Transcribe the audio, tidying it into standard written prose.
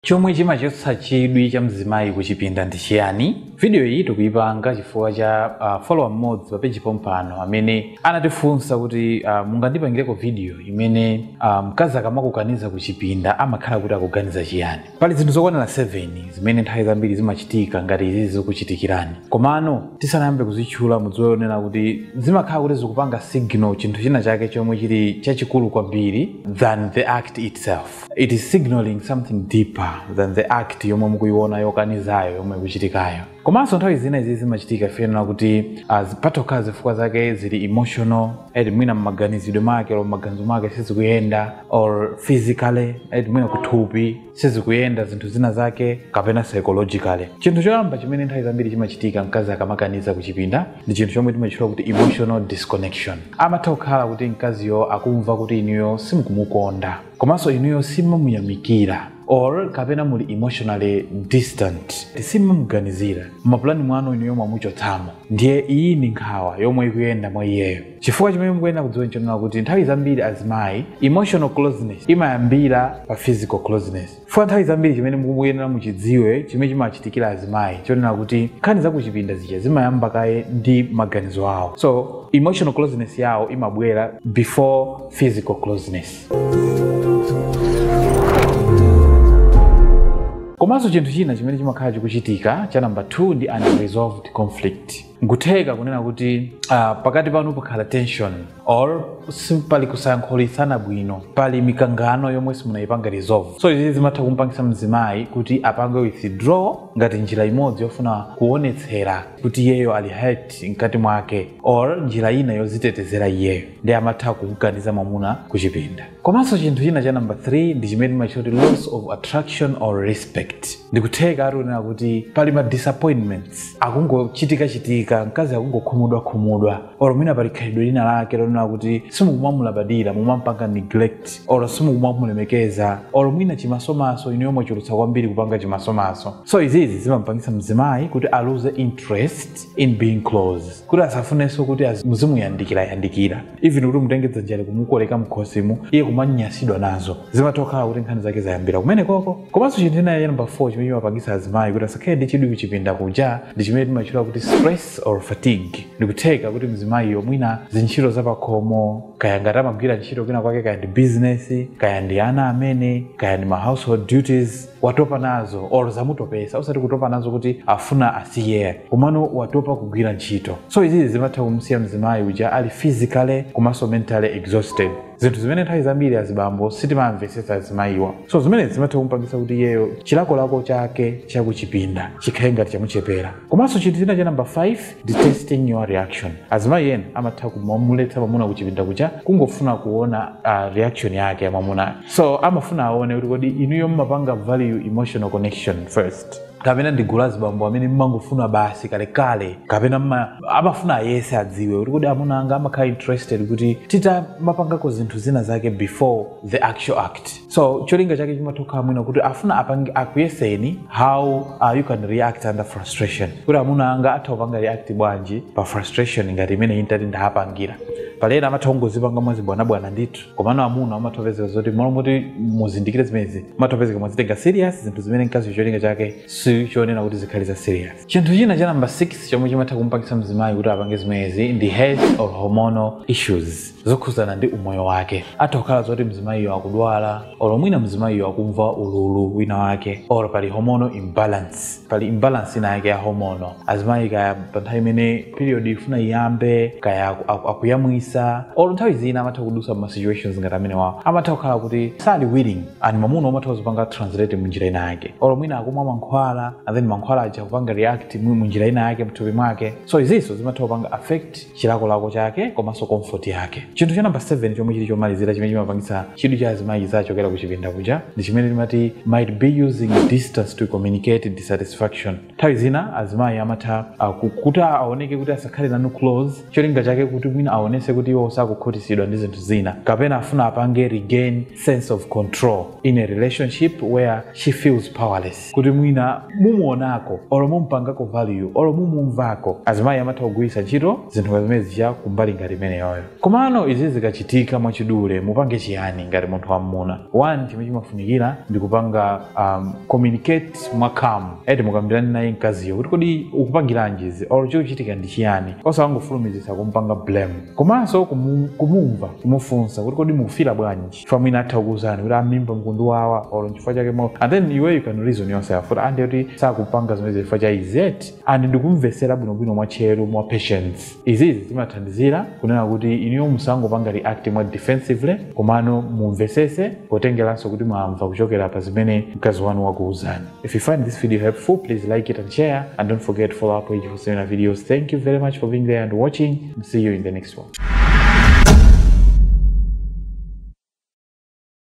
Chomwe chimachotsa chidwi cha mzimayi kuchipinda ndi chiyani? Video iyi tikuyipanga chifukwa cha follower mmodzi pa page pompano amene anatifunsa kuti mungandipangireko video imene mkazi akamakukaniza kuchipinda amakhala kuti akuganiza chiyani. Pali zinthu zokwanira 7 zimene nthawi zambiri zimachitika ngati izizi zikuchitikirani, komano tisanayambe kuzitchula mudziwe kuti zimakhala kuti zikupanga signal chinthu china chake chomwe chili chachikulu kwambiri than the act itself. It is signaling something deeper than the act yomwe mukuiona yokanizayo yomwe ikuchitikayo. Komanso nthawi zina izi zimachitika fenera kuti patokha zifukwa zake zili emotional, edi mwina mmaganizidwe make or mmaganizo make sizikuyenda, or physically, edi mwina kuthupi sizikuyenda zinthu zina zake, kapena psychologically. Chinthu choyamba chimene nthawi zambiri chimachitika mkazi akamakaniza kuchipinda ndi chinthu chomwe timachitchula kuti emotional disconnection. Amatha kukhala kuti mkaziyo akumva kuti inuyo simukumukonda, komanso inuyo simumuyamikira, or kapena muli emotionally distant, simuganizira mapulani mwanu, inuyo mwamuchotsamo. Ndiye iyi ndi nkhawa yomwe ikuyenda mwa iyeyo. Chifukwa chimene mukuyenda kudziwa nchonena kuti nthawi zambiri azimayi emotional closeness imayambira pa physical closeness. Chifukwa nthawi zambiri chimene mukuyenera muchidziwe chimene chimachitikira azimayi chonena kuti nkhani zakuchipinda zija zimayamba kaye ndi maganizo awo, so emotional closeness yawo imabwera before physical closeness. Komanso chinthu china chimene chimakhala chikuchitika cha number 2 ndi unresolved conflict. Nkutheka kunena kuti pakati panu pakhala tension or pali kusayankhulitsana bwino, pali mikangano yomwe simunayipanga resolve. So izi zimatha kumpangisa mzimayi kuti apange withdraw ngati njira imodzi yofuna kuonetsera kuti iyeyo ali hurt mkati mwake, or njira ina yozitetezera iyeyo, ndi amatha kukaniza mwamuna kuchipinda. Komanso chinthu china cha number 3 ndi chimene timachitcha kuti loss of attraction or respect. Ndikutheka ationera kuti pali ma disappointments akungochitika-chitika, mkazi akungokhumudwa-khumudwa, or mwina pali khalidwe lina lake lonena kuti simukumamulabadira, mumampanga neglect, or simukumamulemekeza, or mwina chimasomaso inuyo mwachulutsa kwambiri kupanga chimasomaso. So izizi zimampangisa mzimayi kuti aluze interest in being close, kuti asafunenso kuti muzimuyandikira-yandikira, even kuti mutenge dzanja kumukoleka mkhosimu iye kumanyasidwa nazo. Zimatha kukhala kuti nkhani zake zayambira kumene koko. Komanso chinthu china cha number 4 chimene chimapangisa azimayi kuti asakhale ndi chidwi kuchipinda kuja ndi chimene timachitchula kuti stress or fatigue. Ndikutheka kuti mzimayiyo mwina zintchito zapakhomo, kaya ngati amagwira ntchito kwina kwake, kaya ndi business, kaya ndi ana amene, kaya ndi ma household duties, watopa nazo or zamutopesa, usati kutopa nazo kuti afuna asiye, komano watopa kugwira ntchito. So izizi zimatha kumsiya mzimayi uja ali physically komanso mentally exhausted, zinthu zimene nthawi zambiri azibambo sitimamvetsetsa azimayiwa. So zimene zimatha kumpangisa kuti iyeyo chilakolako chake chakuchipinda chikhale ngati chamuchepera. Komanso chinthu china cha number 5 ndi testing your reaction. Azimayi ena amatha kumuletsa mwamuna kuchipinda kuja kungofuna kuona reaction yake ya mwamuna. So amafuna aone kuti kodi inuyo mmapanga value emotional connection first, kapena ndi gulu azibambo amene mmangofuna basi kalekale, kapena amafuna ayese adziwe kuti kodi amuna anga amakhala interested kuti titamapangako zinthu zina zake before the actual act. So cholinga chake chimatokha mwina kuti afuna apange akuyeseni how you can react under frustration, kuti amuna anga atha kupanga react bwanji pa frustration ngati imene intati ndapangira. Palena amatha kungozipanga mwazibwanabwana ndithu, komano amuna amatha zoti malo moti muzindikire zimenezi amatha mwazitenga serious zinthu zimene mkazi cholinga chake sichonena kuti zikhale za serious. Chinthu china cha number 6 chomwe chimatha kumpangisa mzimayi kuti apange zimenezi ndi health or hormonal issues zokhuzana ndi umoyo wake. Atha kukhala zoti mzimayiyo akudwala, or mwina mzimayiyo akumva ululu wina wake, or pali hormonal imbalance, pali imbalance ina yake ya hormonal. Azimayi kaya pa nthawi imene period ifuna iyambe, kaya akuyamwisa, or nthawi zina amatha kudusa ma situations ngati amene wawo, amatha kukhala kuti sali willing and mwamuna umatha kuzipanga translate munjira ina yake, or mwina akumwa mankhwala and then mankhwala aja kupanga react munjira ina yake mthupi mwake. So izinso zimatha kupanga affect chilakolako chake komanso comfort yake. Chinthu cha number 7 chomwe chili chomalizira chimene chimapangisa chidwi cha azimayi zachokera kuchipinda kuja ndi chimene timati might be using distance to communicate dissatisfaction. Nthawi zina azimayi amatha kuti aoneke kuti asakhale nanu close, cholinga chake kuti mwina aonese kuti iwo sakukhutitsidwa ndi zinthu zina, kapena afuna apange regain sense of control in a relationship where she feels powerless, kuti mwina mumuonako olo mumpangako value olo mumumvako. Azimayi amatha kugwiritsa ntchito zinthu zimene zija kumbali ngati imeneyoyo. Komano izi zikachitika, mwachidule mupange chiyani ngati munthu wam'muna? One, chimene chimafunikira ndi kupanga communicate mwa calm, eti mukambirane naye mkaziyo kuti kodi ukupangiranji izi olo chikuchitika ndi chiyani, osangofulumizitsa kumpanga blame, komanso kumumva, kumufunsa kuti kodi mukufira bwanji. Chifukwa mwina atha kukuwuzani kuti amimba mukundiwawa olo nchifukwa chake mo, and then iwe you can reason yourself kuti ande kuti sakupanga zimene chifukwa cha izi, and ndikumvesera bwinobwino mwatcheru, mwa patience. Izizi zimathandizira kunena kuti inuyo musangopanga react mwa defensively, komano mumvesese potengeranso kuti mwamva kuchokera pa zimene mkazi wanu wakuwuzani. If you find this video helpful, please like it and share, and don't forget to follow our page for similar videos. Thank you very much for being there and watching, and see you in the next one.